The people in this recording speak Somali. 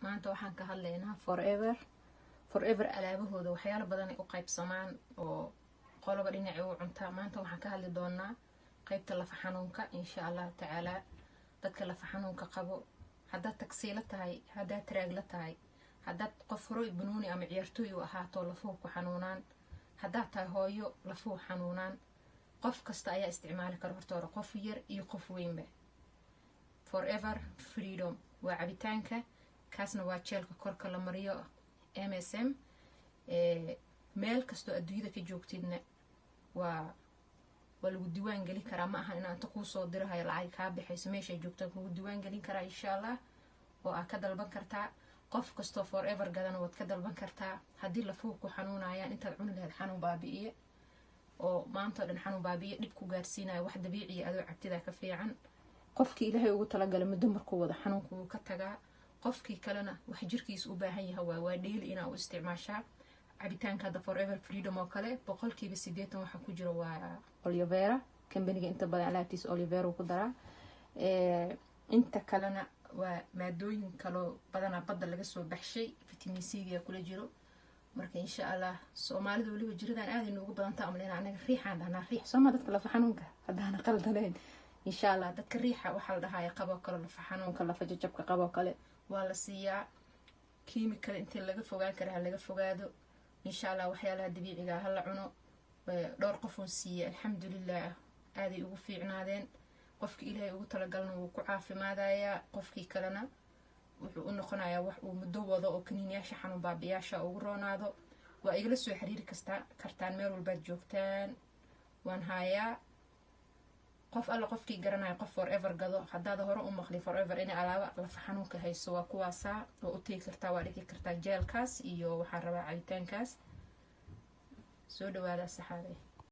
Maanta waxaan ka hadlaynaa Forever. Forever alaabahooda waxyaalo badan ay u qaybsamaan oo qoloba dhinacay u cuntaa. Maanta waxaan ka hadli doonaa qeybta lafa xanuunka, insha Allahu tacaalaa. Dadka lafa xanuunka qabo, haddaad tagsiilo tahay, haddaad taraagla tahay, haddaad qof horoy banuuni ama ciyaartooy u ahaato, lafuhu ku xanuunaan, haddaad tahay hooyo lafuhu xanuunaan, qof kasta ayaa isticmaali kara. Horta hore qof yar iyo qof weynba. Forever Freedom waa cabitaanka, kaasna waa jeelka korka la mariyo MSM. Meel kastoo adduunyada ka joogtidna waa lagu diiwaan gelin karaa. Ma ahan inaan inta kuusoo dirahayo lacag kaa baxayso. Meeshay joogtaan kugu diiwaan gelin karaa, insha Allah, oo aad ka dalban kartaa. Qof kastoo Forever gadana waad ka dalban kartaa. Haddii lafuhu ku xanuunayaan, intaad cuni lahayd xanuun baabi'iye oo maanta o dhan xanuun baabi'iye dhib ku gaarsiinayo, wax dabiiciya adoo cabtidaa ka fiican. Qofkii Ilaahay ugu talagalay muddo markuu wado xanuunku wuu ka tagaa. Qofkii kalena wax jirkiisa u baahan yahay waa daily inaa u isticmaashaa cabitaanka. Hadda Forever Freedom oo kale 80% waxaa ku jira waa aloe vera. Kambaniga inta badan alaabtiisa aloe vera ku daraa. Inta kalena waa maadooyin kaloo badanaa badda laga soo baxshay, vitamin C ga kula jiro. Marka insha Allah, Soomaalida weliba jiradan aad inoogu badantaa amlena. Anaga riixaan dhahnaa, riix sooma dadka lafa xanuunka, haddaana qaldanayn. Insha Allah, dadka riixa waxaa la dhahaya qaboo kale, lafa xanuunka, lafa jajabka qaboo kale waa la siiyaa. Kiimikada intii laga fogaan kara ha laga fogaado, insha Allah. Waxyaalaha dabiiciga ha la cuno. Dhowr qofoon siiyey, alxamdulilah, aaday ugu fiicnaadeen. Qofkii Ilaahay ugu talagalna wuu ku caafimaadayaa, qofkii kalena wuxuu u noqonayaa wax uu muddo wado oo kaniiniyaasha xanuun baabiyaasha ugu roonaado. Waa igala soo xiriiri kartaan meel walbaad joogtaan, waan haayaa. Qof alla qofkii garanaya qof Forever gado, haddaad hore u maqli Forever inay alaaba lafa xanuunka hayso, waa kuwaasaa. Waa u tegi kartaa, waa dhigi kartaa jeelkaas iyo waxaan rabaa cabitaankaas. Soo dhawaada, saxaabay.